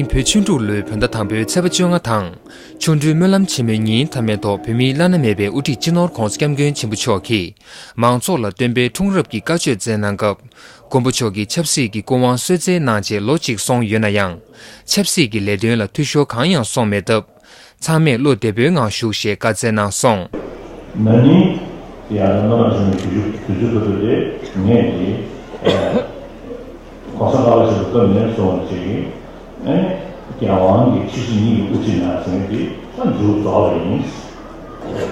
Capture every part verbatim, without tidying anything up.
བོད་ཆུ་འབྲུག་ལོའི་བོད་ཟླ་དང་པོའི་ཚེས་པ་བཅོ་ལྔ་དང་། ཆོ་འཕྲུལ་སྨོན་ལམ་ཆེན་མོའི་ཉིན་མཐའ་མའི་ཐོག་བོད་མིའི་བླ་ན་མེད་པའི་དབུ་ཁྲིད་སྤྱི་ནོར་༧གོང་ས་༧སྐྱབས་མགོན་ཆེན་པོ་མཆོག་གིས་མང་ཚོགས་ལ་སྟོན་པའི་འཁྲུངས་རབས་ཀྱི་བཀའ་ཆོས་སྩལ་གནང་སྐབས། མགོན་པོ་མཆོག་གིས་ཆབ་སྲིད་ཀྱི་སྐུ་དབང་གསོལ་སྩལ་གནང་རྗེས་ལོ་གཅིག་སོང་ཡོད་ན་ཡང་། ཆབ་སྲིད་ཀྱི་ལས་དོན་ལ་འཐུས་ཤོར་གང་ཡང་སོང་མེད་སྟབས། ཚང་མས་བློ་བདེ་པོའི་ངང་བཞུགས་ཞེས་བཀའ་སྩལ་གནང་སོང་། ན་ནིང་དེ་ཡང་ན་ནིང་ཆེན་མོའི་དུས་ཚོད་དུས་ཚོད་ཐོག་ཏུ་དེ་ངས་ཀྱིས་༧གོང་ས་ལྔ་པ་ཆེན་པོ་སྐབས་ནས་བཟུང་བ་ཅིག་ཨེ་རྒྱལ་དབང་གི་ཆབ་སྲིད་གཉིས་ཀྱི་དབུ་ཁྲིད་ནང་ཟིན་གྱི་ད་མཇུག་རྫོགས་པ་ཡིན།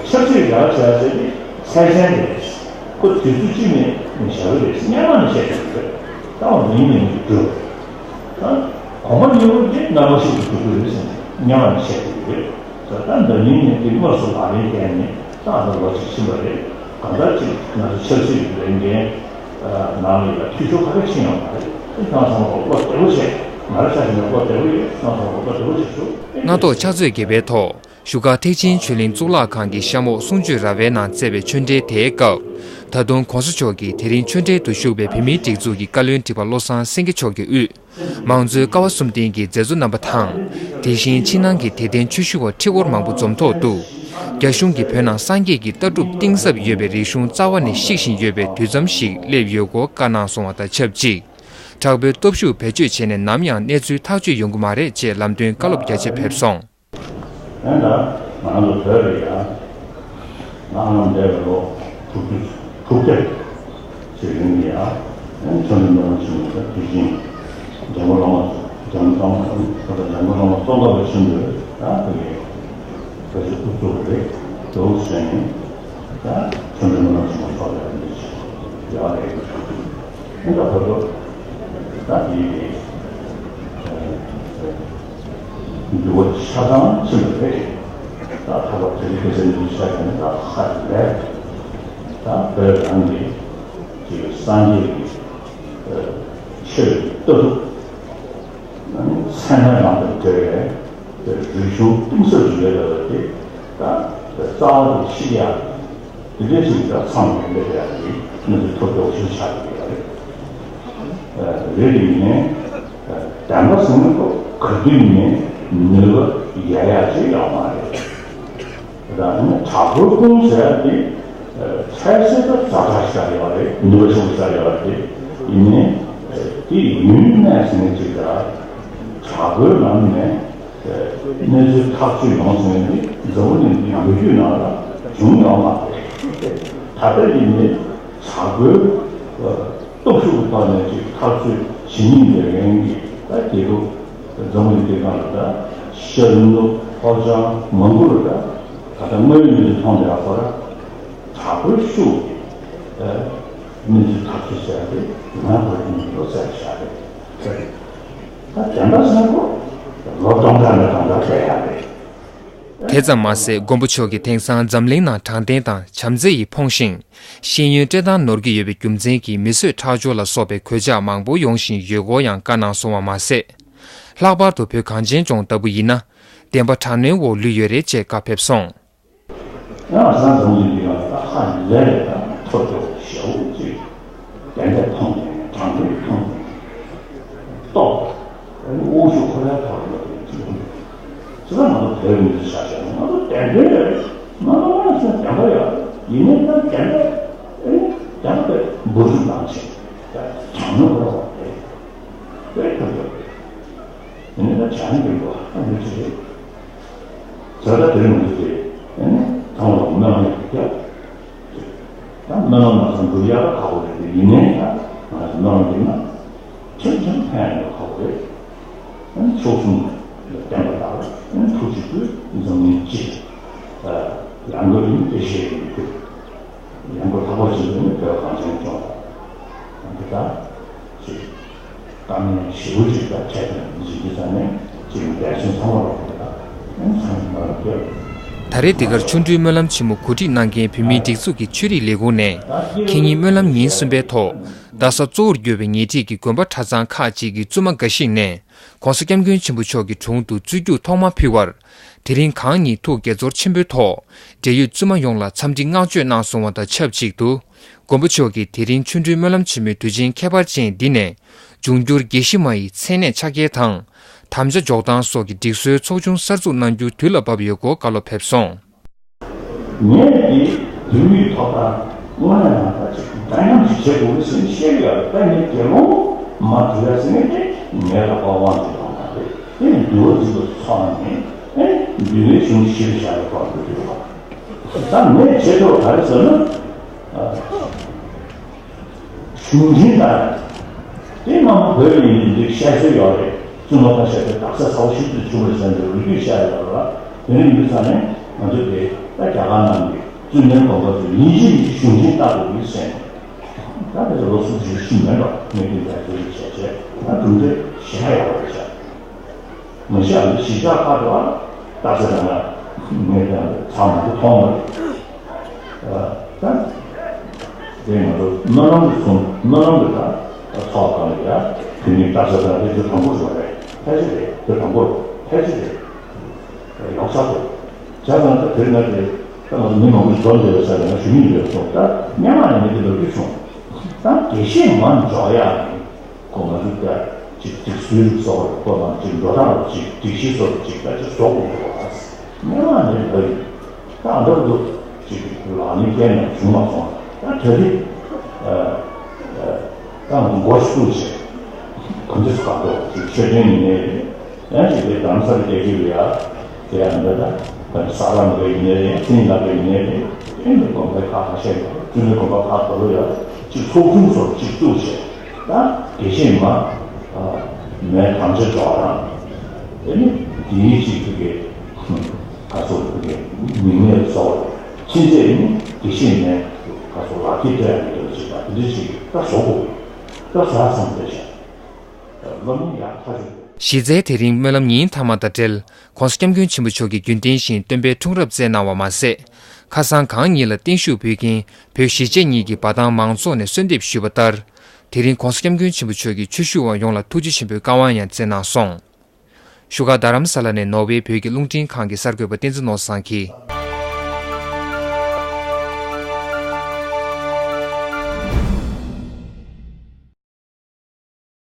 ཆབ་སྲིད་རྒྱ་ཆེ་བ་ཟེར་དེ་ཚད་ཆེན་རེད། ཁོ་དུས་ཚོད་གཅིག་ནས་ནས་བཞག་གི་རེད། སྔོན་མ་ནས་བཤད་ཀྱི་རེད། ད་འོ་ནིང་ནས་འགྲོ། ད་གོང་མ་མྱུར་དེ་རྣམ་པ་ཤིག་ཏུ་འགྲོ་གི་རེད་ཟེར་ནས་སྔོན་མ་ནས་བཤད་ཀྱི་ཡོད། ད་ད་འདི་ནིང་ནས་དེ་དངོས་སུ་ལག་ལེན་བསྟན་ནས་ད་ལྟ་ལོ་གཅིག་ཕྱིན་པ་རེད། གང་ལྟར་ཅིག་ང་ཚོ་ཆབ་སྲིད་ཀྱི་ལས་འགན་ནང་ལ་ཡང་འཐུས་ཤོར་ག་གེ་ཕྱིན་ཡོད་མ་རེད། དེ་ཁྱེད་རང་ཚང་མ་བློ་བདེ་པོ་བྱས། ང་རང་ཆ་བཞག་ན་བློ་བདེ་པོ་ཡོད། ཁྱེད་རང་ཚང་མ་བློ་བདེ་པོ་བྱེད་ཤོག་སྔ་ཐོག་ཕྱག་ཚོད་བརྒྱད་པའི་ཐོག་བཞུགས་སྒར་ཐེག་ཆེན་ཆོས་གླིང་གཙུག་ལག་ཁང་གི་གཤམ་འོག་གསུང་ཆོས་ར་བའི་ནང་བསྩལ་བའི་ཆོས་འབྲེལ་དེའི་སྐབས། ད་དུང་༧གོང་ས་མཆོག་གིས་དེ་རིང་ཆོས་འབྲེལ་དུ་ཞུགས་པའི་བོད་མིའི་སྒྲིག་འཛུགས་ཀྱི་བཀའ་བློན་ཁྲི་པ་བློ་བཟང་སེང་གེ་མཆོག་གི་དབུས། མང་གཙོའི་ཀ་བ་གསུམ་ལྡན་གྱི་མཛད་གཙོ་རྣམ་པ་དང་། དེ་བཞིན་ཕྱི་ནང་གི་དད་ལྡན་ཆོས་ཞུ་བ་ཁྲི་སྐོར་མང་པོ་འཛོམས་ཐོག་ཏུ། རྒྱ་གཞུང་གིས་བོད་ནང་སངས་རྒྱས་ཀྱི་ལྟ་གྲུབ་གཏིང་ཟབ་ཡོད་པའི་རིག་གཞུང་རྩ་བ་ནས་བཤིག་བཞིན་ཡོད་པའི་དུས་མཚམས་ཤིག་སླེབས་ཡོད་སྐོར་བཀའ་གནང་སོང་བ་དང་ཆབས་ཅིག་དྲག་པོའི་སྟོབས་ཤུགས་བེད་སྤྱོད་བྱས་ནས་ནམ་ཡང་གནས་ཚུལ་ཐག་གཅོད་ཡོང་གི་མ་རེད་ཅེས་ལམ་སྟོན་བཀའ་སློབ་རྒྱ་ཆེ་ཕེབས་སོང་། ཡང་ན་ང་རང་ཚོ་བོད་ལ་ཡང་ང་ཨ་མ་འདས་པའི་ལོ་དྲུག་ཅུ་དྲུག་བརྒྱ་ཞིག་རིང་གི་ཡང་ཡང་ཆོས་འབྲེལ་སྨོན་ལམ་ཆེན་མོ་དང་དེ་བཞིན་འཇམ་མགོན་བླ་མ་འཇམ་མགོན་བླ་མ་ད་ལྟ་འཇམ་མགོན་བླ་མ་ཙོང་ཁ་པ་ཆེན་པོས་ཡང་དེ་གའི་བོད་ཀྱི་དབུ་ཚུགས་རེད། དེ་འུ་ཟེར་ནས་ཡང་ཆོས་འབྲེལ་སྨོན་ལམ་ཆེན་མོ་ཚོགས་ཡག་འདི་ཡག་རེད། ད་བོད་ལ་ད་དེ་འགྱུར་བ་ཆ་ཚང་ཕྱིན་པ་རེད། ད་ད་བར་དེ་རིང་ཁ་སང་འདི་ཆ་ཡང་ད་ཧ་ལས། ད་བོད་རང་གི་ཅིག་སངས་རྒྱས་ཀྱི་ཆོས་ལྟ་གྲུབ་ཚད་མའི་ནང་དུ་འབྲེལ་བའི་རིག་གཞུང་གཏིང་ཟབ་ཅིག་ཡོད་པ་དེ་ད་རྩ་བ་ནས་ཕྱི་ཡ། དེ་འདྲའི་ཞིག་ལ་ཚང་མས་འདི་འདྲ་ཡག་གི་གནས་ཚུལ་ཐོབ་ཐུབ་ཞིག་ཆགས་ཀྱི་ཡོད་རེད། རེད་དེ་ཡིན་ནའི་བདེན་པ་ཟེར་ན་ཁོ་ག་དུས་ཡིན་ནའི་ནུས་པ་ཡག་ཡག་ཅིག་ཡོད་མ་རེད། ད་ནི་དྲག་པོའི་དཔུང་ཟེར་ཡག་དེ་འཕྲལ་སེལ་ད་ཛ་དྲག་ཞིག་ཡོད་རེད། ནུས་པ་ཆེན་པོ་ཞིག་ཡོད་རེད། ཡིན་ནའི་དེ་ཡུན་གནས་ཟེར་ན་ཅིག་ད་དྲག་པོའི་ལམ་ནས། གནས་ཚུལ་ཐག་གཅོད་ཡོང་ཟིན་ནས་འཛམ་བུ་གླིང་འདིའི་ལོ་རྒྱུས་ནང་ལ་བྱུང་ཡོད་མ་རེད། ད་ལྟ་ཡིན་ནའི་དྲག་པོའི་སྟོབས་ཤུགས་ཀྱི་ཐོག་ནས་ཅིག་ཐག་གཅོད་བྱེད་ཉིན་དེ་རིང་གི་ད་དེ་རུ་འཛམ་བུ་གླིང་འདིའི་སྒང་ལ་ད་ཤར་ནུབ་ལྷོ་བྱང་མང་པོ་རུ་ད་ད་ལྟ་དངོས་ཡོད་གནས་ཚུལ་མཐོང་བསྡད་ཡག་ཁོ་ར་དྲག་པོའི་ཤུགས་ཀྱིས་གནས་ཚུལ་ཐག་གཅོད་བྱས་ཏེ་ང་ཁོ་ར་ཉིད་ལོ་ཟེར་བཞག་རེད། ད་དེ་འདྲ་སོང་ཁོ་ལོ་སྟོང་ཕྲག་ནས་སྟོང་ཕྲག་བསྡད་ཡག་རེད། དེ་ཙམ་མ་ཟད་མགོན་པོ་མཆོག་གིས་དེང་སང་འཛམ་གླིང་ནང་དྲང་བདེན་དང་བྱམས་བརྩེ་ཡིས་ཕོངས་ཤིང་། ཤེས་ཡོན་སྤྲོད་སྟངས་ནོར་གྱི་ཡོད་པའི་རྒྱུ་མཚན་གྱིས་མི་གསོད་ཁྲག་སྦྱོར་ལ་སོགས་པའི་གོད་ཆག་མང་པོ་ཡོང་བཞིན་ཡོད་སྐོར་ཡང་བཀའ་གནང་སོང་བ་མ་ཟད། ལྷག་པར་དུ་བོད་གངས་ཅན་ལྗོངས་ལྟ་བུ་ཡིན་ན། བདེན་པ་དྲག་གནོན་འོག་ལུས་ཡོད་རེད་ཅེས་བཀའ་ཕེབས་སོང་། ཡང་བཟའ་འཛོམས་ཀྱི་འདི་ཡང་ད་ཧ་ལས་རེད། ད་ཐོབ་ཐོབ་ཞེ་པོ་ཅིག་དེ་འདྲ་མཐོང་ནས་དྲང་པོ་མཐོང་ནས་ཏོག་ཨ་ནི་དབུ་ཞུ་ཁོ་རའི་ཐོག་ལ་ཡོད་པའི་ཅིག་ཅི་ལྟར་ང་ཚོ་བོད་མི་ཚོ་ཆ་བཞག་ན་ང་ཚོ་དེ་འདྲའི་རེད། ང་ཚོ་ང་ཚོ་བདེན་པ་ཡོད། ཡིན་ནའི་ད་དེ་འདྲ་ཨ་ནི་དེ་འདྲ་དེ་འབུར་ཞིག་བཏང་ཕྱིན་ད་དྲང་གནས་ཁོ་ར་བ་རེད། དཔེ་ཐོབ་ཐོབ་རེད། ཡིན་ནའི་ད་བྱ་ཡིན་གྱི་འགྲོ་ཨ་ནི་ཅི་རེད། ད་ལྟ་དེ་མི་འདུག་སྟེ། ཨེ་ནི་ཐང་ལ་སྨོན་ལམ་ཡག་པོ་རྒྱབ། ད་སྨོན་ལམ་མ་སོང་འགྲུབ་ཡག་ཁག་པོ་རེད་དེ། ཡིན་ནའི་ད་ང་ཚོ་སྨོན་ལམ་རྒྱབ་ན་ཁྱེད་ཚོ་ཕན་ཡོད་ཁག་པོ་རེད། ཨེ་ནི་ཆོལ་གསུམ་ལ་བརྟེན་པ་དང་ཨེ་ནི་ཐུགས་གཅིག་པུས་འཛམ་གླིང་སྤྱི་ཡང་སྒོས་ཡིན་དེ་ཤེས་ཡོད་དུས། ཡང་སྒོས་ལྷག་པར་ཞིག་ནི་བོད་གངས་ཅན་ལྗོངས་ལ་འདི་ལྟར་ཅིག་དཀའ་ངལ་ཞེ་པོ་ཅིག་ལ་འཕྲད་པའི་གཞི་འདི་ཙམ་ནས་ཅིག་འགལ་ཞེན་ཚང་མ་ལོག་པ་ལ་ཚང་མ་ལོག་པ། ད་རེས་འདི་གར་ཆོ་འཕྲུལ་སྨོན་ལམ་ཆེན་མོ་གོ་སྒྲིག་གནང་མཁན་བོད་མིའི་སྒྲིག་འཛུགས་ཀྱི་ཆོས་རིག་ལས་ཁུངས་ནས་ཁེ་ཉིན་སྨོན་ལམ་ཉིན་གསུམ་པའི་ཐོག་རྡ་ས་གཙོ་བོར་གྱུར་པའི་ཉེ་འཁྲིས་ཀྱི་དགོན་པ་གྲྭ་ཚང་ཁག་ཅིག་གི་བཙུན་མ་འགའ་ཞིག་ནས། ྋགོང་ས་ྋསྐྱབས་མགོན་ཆེན་པོ་མཆོག་གི་དྲུང་དུ་རྩོད་རྒྱུགས་ཐོག་མ་ཕུལ་བར། དེ་རིང་གང་ཉིད་ཐུགས་དགྱེས་ཚོར་ཆེན་པོའི་ཐོག་འབྲེལ་ཡོད་བཙུན་མ་ཡོངས་ལ་འཚམས་འདྲི་བསྔགས་བརྗོད་གནང་སོང་བ་དང་ཆབས་ཅིག་ཏུ། མགོན་པོ་མཆོག་གིས་དེ་རིང་ཆོ་འཕྲུལ་སྨོན་ལམ་ཆེན་མོའི་དུས་ཆེན་ཁྱད་པར་ཅན་འདི་ནས། འབྱུང་འགྱུར་དགེ་བཤེས་མ་ཡི་མཚན་གནས་ཕྱག་འཁྱེར་དང་། དམ་བཅའ་འཇོག་སྟངས་སོགས་ཀྱི་སྒྲིག་སྲོལ་ཚོགས་ཆུང་གསར་འཛུགས་གནང་རྒྱུ་དུས་ལ་བབ་ཡོད་སྐོར་བཀའ་སློབ་ཕེབས་སོང་། ངས་འདི་དུས་ཡུན་ཐོག་ལ་དངོས་གནས་ནང་ལ་ཅིག་འདྲ་མཉམ་ཞིག་བྱེད་དགོས་ཀྱི་ཟེར་བཤད་ཀྱི་ཡོད་རེད། ད་ངས་དགེ་སློང་མ་གྲུ་ཡ་ཟེར་མཁན་དེ་ངའི་ལག་པ་དབང་དུ་བཏང་བ་རེད། དེ་ནས་འདུལ་བ་འཛིན་པ་ཚོགས་ནས་ཨེ་འདུལ་བའི་གཞུང་གཞིར་བཞག་པའི་སྐོར་དུ་འདུལ་བ། ད་ངས་བྱེད་ཐུབ་པ་ག་རེ་ཟེར་ན། གཞུང་འབྲེལ་ལྟར། དེ་སྔ་མོ་བོད་ལ་ཡིན་དུས་བཤད་སྲོལ་ཡོད་རེད། བཙུན་མ་ཁ་ཤས་དེ་རྟགས་གསལ་ཚ་བོ་ཞིག་ཏུ་བྱུང་བའི་ཟེར་འདུག་རེ་ལྟོས་བཤད་ཡོད་རེད་བ། དེ་འདྲ་ཡིན་དུས་ཙང་ནས་ང་ཚོས་དེ་ད་རྒྱ་གར་ནང་གི་བཙུན་མའི་དགོན་པ་ཚོས་ཡིན་གཅིག་མིན་གཅིག་གཞུང་འབྲེལ་ལྟ་དགོས་ཀྱི་ཟེར་ནས། ད་དེ་ཚོ་ལོ་གསུམ་བཞི་ཞིག་མིན་འགྲོ་ངས་དེ་འདྲ་ཞིག་བྱས་བྱས་ད་གྲུབ་འབྲས་ཞེ་དྲག་ཡོད་རེད་བྱས། མ་གཞི་ཨ་ནི་གཞིས་ཆགས་ཁག་ཏུ་ཨ་རྟགས་གསལ་ལྟ་ན་ངས་ཀྱང་ཚང་མ་དེ་མཐོང་བ་རེད། ད་དེ་ང་ཚོ་སྨོན་ལམ་གྱི་ཚོགས་སྨོན་ལམ་གྱི་ད་ཚོགས་སྒང་ལ་ཡ་དེ་ནི་རྟགས་གསལ་ལྟ་ན་དེ་ཚོ་དང་པོ་རེད་པ་རེད། ཕལ་ཆེར་རེད། དེ་དང་པོ་རེད། ཕལ་ཆེར་རེད། ཡོང་ས་རེད། བྱས་ཙང་ད་དེ་ང་དེ་ད་ང་ཚོ་མི་མང་པོ་ཞིག་འཛོམས་བསྡད་ཡོད་ས་རེད། ང་ཞུ་མི་ཡོད་སོང་། ད་སྔོན་མ་ནས་ངས་དེ་ལབ་རྒྱུ་བྱུང་། ད་དགེ་བཤེས་མ་འཇོག་ཡག་ནི། ཁོ་ང་ཚོ་ད་ཅིག་སྒྲིག་སྲོལ་སོགས་ཁོ་རང་ཅིག་འགྲོ་སྟངས་ཅིག་སྒྲིག་གཞི་སོགས་ཅིག་ད་ཅིག་བཟོ་དགོས་འདུག་ཨ། སྔོན་མ་ནས་ལབ་ཡིན། ད་ཨ་འདྲ་འདུག་ཅིག་ལག་ལེན་བསྟན་ནས་བྱུང་མ་སོང་། ད་དེ་རིང་ད་ང་ཚོ་འགོ་ཞིག་བཙུགས་བྱས། གང་འདྲ་སུ་གང་འདྲ་ཅིག་ཆོས་དོན་ཡིན་ནའི་རེད། ཡང་ཅིག་དེ་རྡ་རམ་ས་ལ་རྒྱལ་ཁབ་ལ་ཡ། དེ་ཡང་འདི་ལྟ་ས་ར་མི་རེ་ཡིན་ནའི་རེད། ཚེ་རིང་ལགས་རེ་ཡིན་ནའི་རེད། ཨེ་འདི་དགོན་པའི་ཁག་ཁ་ཤས་ཡོད། བཙུན་མའི་དགོན་པ་ཁག་དགོས་ལོ་ཡོད། ཅིག་ཚོགས་ཆུང་སོགས་ཅིག་བཙུགས་བྱས། ད་དགེ་བཤེས་མ་མའི་དམ་བཅའ་འཇོག་རང་། དེ་ནི་དེའི་ཅིག་ཕ་གི་ག་ཚོད་ཕ་གི་མིང་ངེས་བཟོ། ཕྱིན་ཆད་ནི་དགེ་བཤེས་མའི་ག་ཚོད་ལག་ཁྱེར་སྤྲད་ཡ་འདི་ཅིག་ད་འདི་འདྲ་ཅིག་ད་བཟོ་དགོས། ད་བཟའ་ཚང་བསྡད་བྱས། སློབ་གཉེར་ཡག་ཐག་ཆོད། གཞི་རྩའི་དེ་རིང་སྨོན་ལམ་ཉིན་མཐའ་མ་དང་འབྲེལ། ྋགོང་ས་ྋསྐྱབས་མགོན་ཆེན་པོ་མཆོག་གིས་རྒྱུན་ལྡན་བཞིན་སྟོན་པའི་འཁྲུངས་རབས་བསྩལ་གནང་བ་མ་ཟད། ཁ་སང་གང་ཉིད་ལ་བརྟན་བཞུགས་ཕུལ་མཁན་བོད་གཞིས་བྱེས་གཉིས་ཀྱི་འབའ་ཐང་མང་ཚོགས་ནས་གསོལ་འདེབས་ཞུས་པ་ལྟར། དེ་རིང་ྋགོང་ས་ྋསྐྱབས་མགོན་ཆེན་པོ་མཆོག་གིས་ཆོས་ཞུ་བ་ཡོངས་ལ་ཐུགས་རྗེ་ཆེན་པོའི་བཀའ་དབང་ཡང་བསྩལ་གནང་སོང་། བཞུགས་སྒར་རྡ་རམ་ས་ལ་ནས་ནོར་ཝེ་བོད་ཀྱི་རླུང་འཕྲིན་ཁང་གི་གསར་འགོད་པ་བསྟན་འཛིན་ནོར་བཟང་གིས།